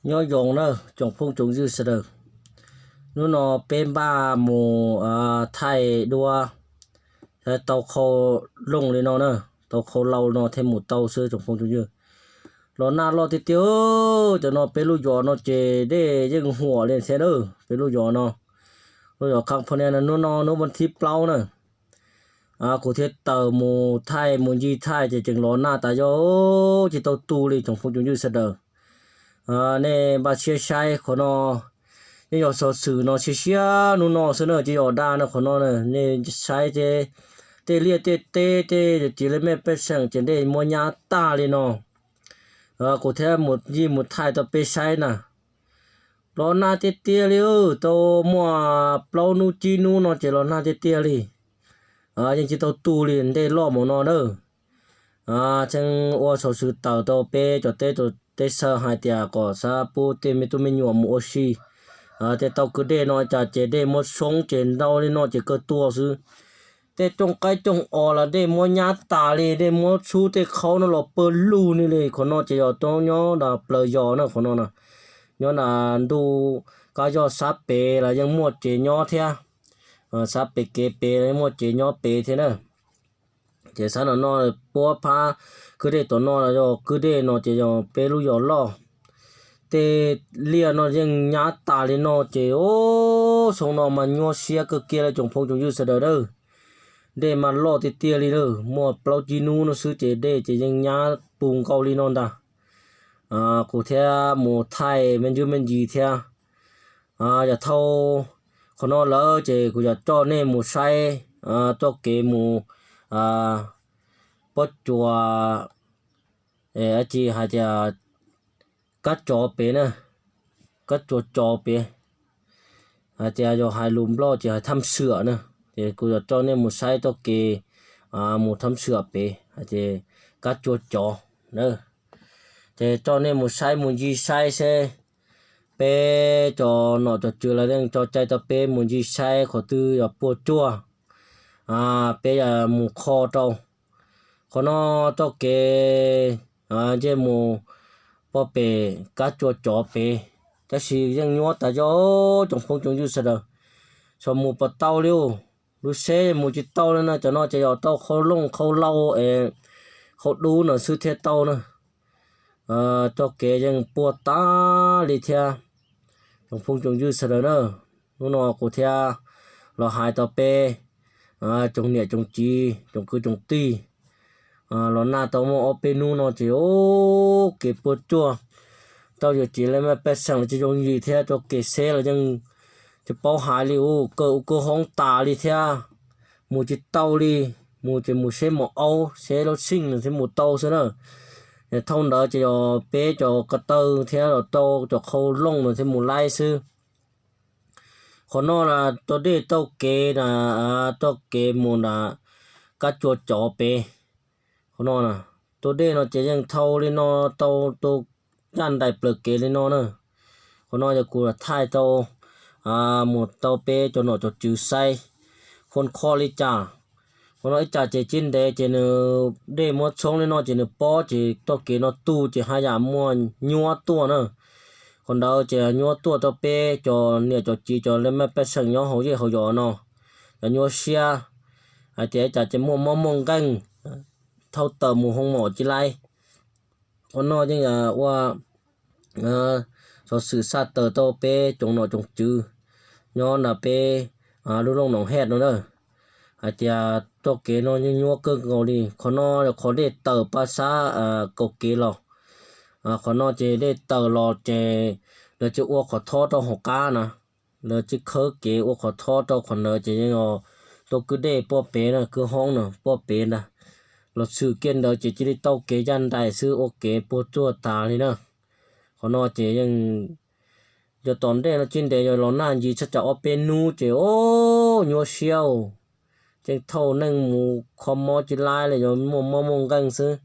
Nyob zoo na tsoom phooj tsoom ywg sawv daws, hnub no peb npaj mus thaij duab, tau qhau looj li no na, tau qhau lau no thiaj mus tau xwb tsoom phooj tsoom ywg. Los nag loj tiag tiag, cov no peb lub zos no ces dej yeej huam li thiab na, peb lub zos no, lub zos Khab Pha Nia no, hnub no hnub vas thib plaub na, kuv thiaj tawm mus thaij mus ncig thaij ces tseem los nag tas zog, tsis tau tu li tsoom phooj tsoom ywg sawv daws. Nej npaj siab saib qhov no, yeej yog xov xwm no siab siab hnub no xwb na, tsis yog dag no qhov no na, nej saib tej liaj tej teb tej txiv laj mej pej xeem ces dej muab nyab tag li no. Kuv thiaj mus ncig mus thaij rau peb saib na. Los nag tiag tiag li, tau muaj plaub hnub tsib hnub no ces los nag tiag tiag li. Yeej tsis tau tu li, dej loj mus no na. Tseem ua xov xwm tawm rau peb cov teb, teb chaws hais tias kom xav pub tej me tub me nyuam mus ua si, tej tau kwv dej no cas ces dej muab tshoob ces ntau li no ces kawg tuag xwb. Tej cooj qaib cooj os los dej muab nyab tas li, dej muab txhub tej qhaub no los pawg lug ni li. Qhov no ces yog tau nyob nram plaws zos na, qhov no na, nyob nram ntuj Kab Yoj sab pem los yeej muaj tsev nyob thiab. Sab pem kev pem muaj tsev nyob pem thiab na. Ces sab no no puab phab kwj dej tom no los yog kwj dej no ces yog peb lub zos loj. Tej liaj no yeej nyab tas li no ces ub, xyoo no mas nyuaj siab kawg kiag li tsoom phooj tsoom ywg sawv daws a. Dej mas loj tiag tiag li lawm, muaj plaub tsib hnub no xwb ces dej ces yeej nyab puv nkaus li no ntag. Kuv thiaj mus thaij me ntsuj me ntsis thiab. Yog thauj qhov no lawm ces kuv yuav coj nej mus saib txoj kev mus pob tsuas, tsis hais tias kab tsov pem na, kab tsua tsov pem, hais tias yog hais lus Nplog ces hais thaj xwam na. Ces kuv yuav coj nej mus saib txoj kev mus thaj xwam pem, hais tias kab tsua tsov na. Ces coj nej mus saib mus ncig saib seb peb cov nom cov tswv lawv yeej tso cai rau peb mus ncig saib qhov twg yog puas tsuaj, peb yuav mus kho rau. Qhov no txoj kev nce mus pob pem kab tsua tsov pem, tab sis yeej nyuaj tas zog tsoom phooj tsoom ywg sawv daws, tsis mus puas tau li. Lub tsheb mus tsis tau li no, cov no ces yog tau qhau looj qhau lau es qhau dub no xwb thiaj tau na. Txoj kev yeej puas tas li thiab tsoom phooj tsoom ywg sawv daws na. Hnub no kuv thiaj los hais tau peb tsoom niam tsoom txiv tsoom kwv tsoom tij, los nag tau muaj ob peb hnub no ces ub kev puas tsuaj, tau yog txiv laj mej pej xeem los tsis yooj yim thiab, txoj kev seb los yeej tsis paub hais li, ub kawg ub kawg hoob tas li thiab, mus tsis tau li. Mus ces mus seb maum aub seb lub xij no thiaj mus tau xwb na. Thauj ntawd ces yog peb cov ko taw thiab los tau cov qhau looj no thiaj mus laib xwb. Qhov no na, tau dej tau kev na, tau kev mus na, kab tsua tsov pem. Qhov no na, tau dej no ces yeej thauj li no, tau tu caj nraim plaws kev li no na. Qhov no yog kuv thaij tau mus rau peb cov nom cov tswv saib, khua kho li cas. Qhov no ib tsam ces tsis ntev ces nws dej muab tshoob li no ces nws pob ces txoj kev no tu ces haj yam muaj nyuab tuaj na. Qhov ntawd ces nyuab tuaj rau peb cov niam cov txiv cov laj mej pej xeem nyob hauv zej hauv zos no, cov nyuaj siab, hais tias ib tsam ces muaj mob muaj nkeeg, thauj tawm mus hoo mom tsis laib. Qhov no yeej ua xov xwm xa tawm rau peb cov nom cov tswv nyob nram peb lub looj Noom Hej no na, hais tias txoj kev no nyuaj kawg nkaus li. Qhov no yog qhov dej tawm pab sab kaum kev los. Qhov no ces dej tawm los ces lawv tsis ua qhov thob rau hauv qab na, lawv tsis khawb kev ua qhov thob rau qhov ntawd ces yeej tau kwj dej puag pem na, kwj hoob na puag pem ntag. Los tshwm kiag ntawd ces cia li tau kev caj nraim xwb, ua kev puas tsuaj tas li na. Qhov no ces yeej, yog tom ntej no tsis ntev yog los nag ncig tsab tsam ob peb hnub ces ub nyuaj siab, tseem thauj neeg mus kho mob tsis laib li, yog muaj mob muaj nkeeg xwb.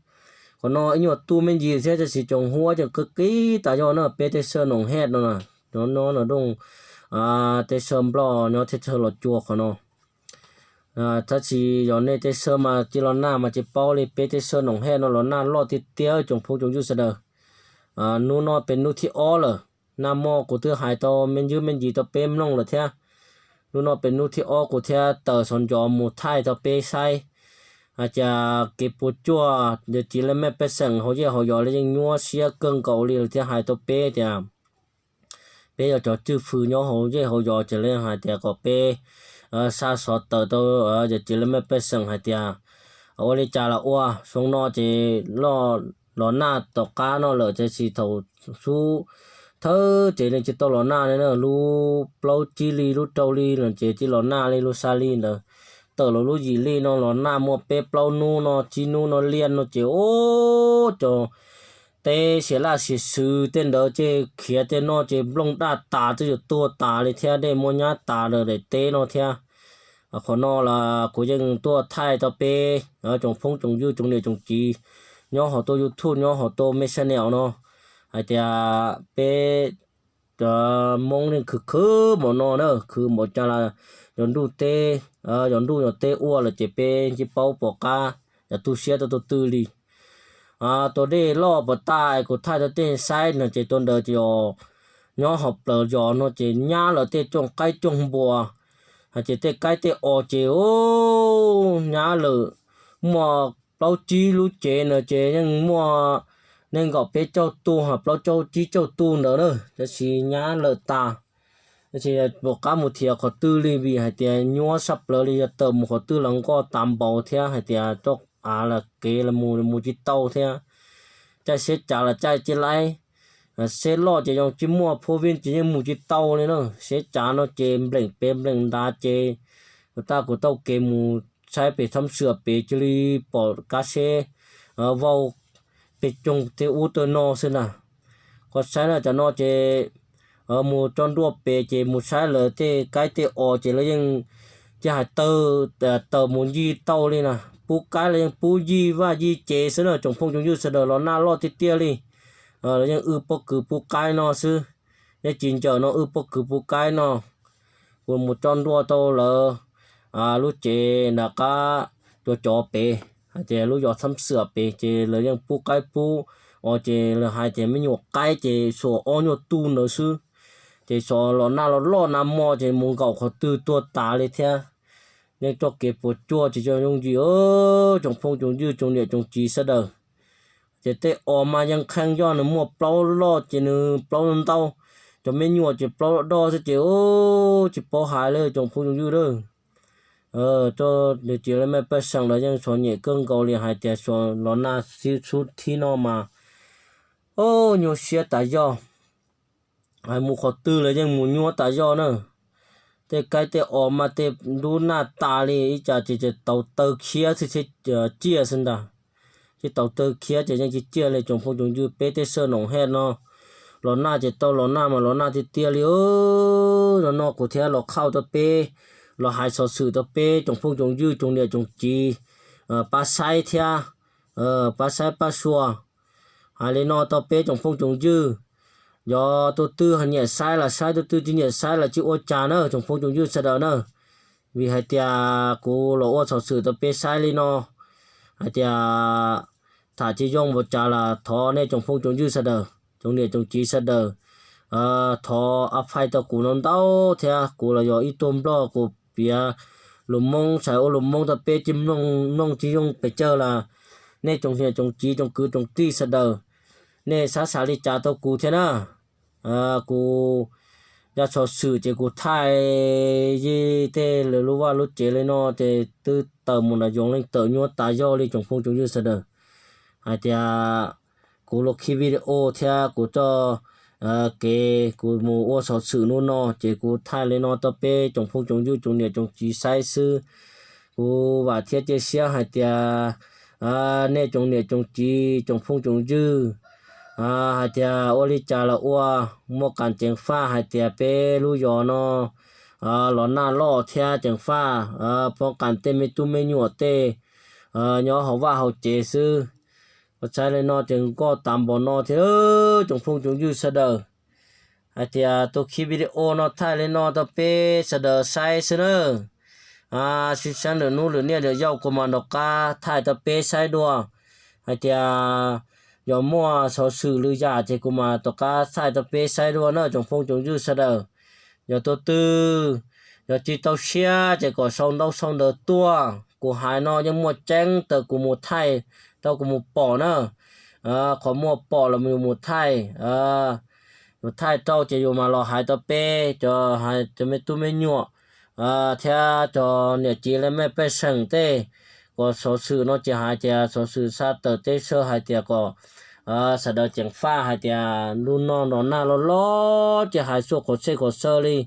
Qhov no ib nyuag tu me ntsis thiab tab sis tsoom huab ces qw qib tas zog na, peb tej xeev Noom Hej no na, nyob no rooj tej xeev Nplog nyob thaj chaw Los Tsuas qhov no. Tab sis yog nej tej xeev mas tsis los nag mas tsis paub li, peb tej xeev Noom Hej no los nag loj tiag tiag tsoom phooj tsoom ywg sawv daws. Hnub no peb hnub thib ob lawm. Nag hmo kuv twb hais tau me ntsis me ntsis rau peb mloog lawm thiab. Hnub no peb hnub thib ob kuv thiaj tawm xov ncov mus thaij rau peb saib hais tias kev puas tsuaj yawm txiv laj mej pej xeem hauv zej hauv zos lawv yeej nyuaj siab kawg nkaus li lawm thiab hais rau peb tias peb yog cov cwj fwm nyob hauv zej hauv zos ces lawv hais tias kom peb xa xov tawm rau yawm txiv laj mej pej xeem hais tias ua li cas los ua, xyoo no ces los nag tom qab no lawm ces tsis thaum xub thawj ces yeej tsis tau los nag li na, lub plaub tsib hli lub rau hli no ces tsis los nag li, lub xya hli ntawd tawm los lub yim hli no los nag muaj peb plaub hnub no tsib hnub no liaj no ces ub, cov teb xiav laj xiav xwm tej ntawd ces khiav tej no ces nplooj daj tas twb yuav tuag tas li thiab, dej muaj nyab tas lawm daim teb no thiab. Qhov no los kuv yeej tuaj thaij rau peb tsoom phooj tsoom ywg tsoom niam tsoom txiv nyob hauv tuaj YouTube nyob hauv tuaj me channel no hais tias peb Hmoob yeej khwv khwv npaum no na, khwv npaum cas los yog ntuj teb, yog ntuj yog teb ua lawm ces peb tsis paub pom qab yog tu siab tau tus twg li. Tus dej loj puas tas kuv thaij tau tej saib no ces tus ntawd ces nyob hauv plawv zos no ces nyab lawm tej cooj qaib cooj npua, hais tias tej kaib tej os ces nyab lawm muaj plaub tsib lub tsev no ces yeej muaj nees nkaum peb caug tug ho plaub caug tsib caug tug ntawd na, tab sis nyab lawm tas. Tab sis pom qab mus thiab qhov twg li vim hais tias nyuaj sab plaws li, yog tawm mus qhov twg los nkoj tas npaum thiab hais tias toj av los kev los mus mus tsis tau thiab. Caij seb cav los caij tsis laib, seb loj ces yeej tsis muaj phuv vij ces yeej mus tsis tau li na. Seb cav no ces npleem pem npleem nrad ces kuv tau kuv tau kev mus saib pem thab xwm pem cia li pom kab seb vau pem coog tej ub tej no xwb na. Koj saib na cov no ces mus tso nruaj pem ces mus saib lawv tej kaib tej os ces lawv yeej cia hais tawg tawm mus ncig tau li na, pub kaib los yeej pub ncig vaj ncig tsev xwb na tsoom phooj tsoom ywg sawv daws, los nag loj tiag tiag li. Lawv yeej wb pob kws pub kaib no xwb, yeej tsis ncaws no, wb pob kws pub kaib no. Kuv mus tso nruaj tau lawv lub tsev nram qab cov cov pem, hais tias lub zos thab xwm pem ces lawv yeej pub qaib pub os ces lawv hais tias me nyuam qaib ces xuas ob nyuag tug ntawd xwb. Ces xyov los nag los loj nag hmo ces mus nkaum qhov twg tuag tas li thiab. Yeej txoj kev puas tsuaj tsis txawj yooj yim tsoom phooj tsoom ywg tsoom niam tsoom txiv sawv daws. Ces tej os mas yeej kheej yog nws muaj plaub loj ces nws plaub ntau, cov me nyuam ces plaub doj xwb ces tsis paub hais li tsoom phooj tsoom ywg lawm. Txoj niam txiv laj mej pej xeem los yeej txom nyem kawg nkaus li hais tias los nag xub thib no mas nyuaj siab tas zog. Hais mus qhov twg los yeej mus nyuaj tas zog na. Tej kaib tej os mas tej ntub nag tas li ib cas ces tau taw khiab xwb thiab ciaj xwb ntag. Tsis tau taw khiab ces yeej tsis ciaj li tsoom phooj tsoom ywg peb tej xwb noom hej no. Los nag ces tau los nag mas los nag tiag tiag li. No no kuv thiaj los khauj rau peb, los hais xov xwm rau peb tsoom phooj tsoom ywg tsoom niam tsoom txiv pab saib thiab, pab saib pab xyuas. Hais li no rau peb tsoom phooj tsoom ywg, yog tus twg nyiam saib los saib, tus twg tsis nyiam saib los tsis ua cas na tsoom phooj tsoom ywg sawv daws na. Vim hais tias kuv los ua xov xwm rau peb saib li no, hais tias tham tsis zoo ua cas los thov nej tsoom phooj tsoom ywg sawv daws, tsoom niam tsoom txiv sawv daws, thov a phais rau kuv no ntau thiab. Kuv los yog ib tug nplog kuv piav lus Hmoob, xav ua lus Hmoob rau peb tsis mloog tsis yoog pes tsawg los nej tsoom niam tsoom txiv tsoom kwv tsoom tij sawv daws, nej xav xav li cas rau kuv thiab na. Kuv yog xov xwm ces kuv thaij yij tej lawv lub vaj lub tsev li no ces twb tawm mus nram zoov leej tawm nyuaj tas zog li tsoom phooj tsoom ywg sawv daws. Hais tias kuv los khij video thiab kuv txoj kev kuv mus ua xov xwm hnub no ces kuv thaij li no rau peb tsoom phooj tsoom ywg tsoom niam tsoom txiv saib xwb. Kuv vam thiab cia siab hais tias nej tsoom niam tsoom txiv tsoom phooj tsoom ywg hais tias ua li cas los ua, muaj qee ceev faj hais tias peb lub zos no los nag loj thiab ceev faj poob qee tej me tub me nyuam tej nyob hauv vaj hauv tsev xwb. Kuv thaij li no ces nkauj tas npaum no thiab tsoom phooj tsoom ywg sawv daws. Hais tias tus khij video no thaij li no rau peb sawv daws saib xwb nawb. Sib sab lwm hnub lwm niaj lwm zaus kuv mam nrog qab thaij rau peb saib dua. Hais tias yog muaj xov xwm lwm yam ces kuv mam rov qab thaij rau peb saib dua na tsoom phooj tsoom ywg sawv daws. Yog tus twg yog tsis tau siab ces kom sau ntaub sau ntawv tuaj, kuv hais no yeej muaj tseeb, tawm kuv mus thaij rau kuv mus pom na. Qhov muaj pom los yus mus thaij, yus thaij rau ces yus mam los hais rau peb cov, cov me tub me nyuam thiab cov niam txiv laj mej pej xeem tej. Kom xov xwm no ces hais tias xov xwm xa tawm teb chaws hais tias kom sawv daws ceev faj hais tias lub no nrog nag loj loj ces hais xuaj qhov txhia qhov xaw li.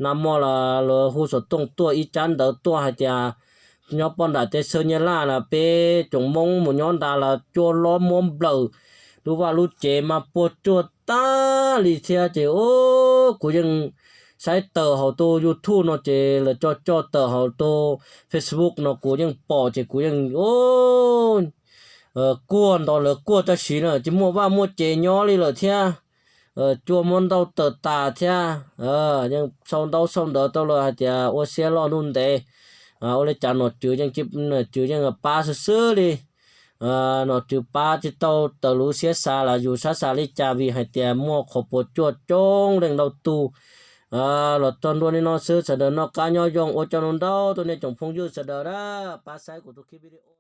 Nag hmo los lawv hu xov tooj tuaj ib tsab ntawv tuaj hais tias nyob poj nram teb chaws Nyab Laj los peb tsoom Hmoob mus nyob nrad los cua lob muab nplawm, lub vaj lub tsev mas puas tsuaj tag li thiab ces kuv yeej saib tawm hauv tus YouTube no ces lawv coj coj tawm hauv tus Facebook no kuv yeej pom ces kuv yeej kuaj nto lawv kuaj tab sis na tsis muaj vaj muaj tsev nyob li lawm thiab. Cua muab ntau tawm tas thiab. Yeej sau ntaub sau ntawv tau lawm hais tias ua siab loj ntuj ntev, ua li cas nom tswv yeej, nom tswv yeej pab xwb xwb li. Nom tswv pab tsis tau tawm lub siab xav los yus xav xav li cas vim hais tias muaj qhov puas tsuaj coob leej ntau tus. Los txog ntua li no xwb, sawv daws noj qab nyob zoo, ua tsaug ntau ntau rau nej tsoom phooj ywg sawv daws na, pab saib kuv tus clip video.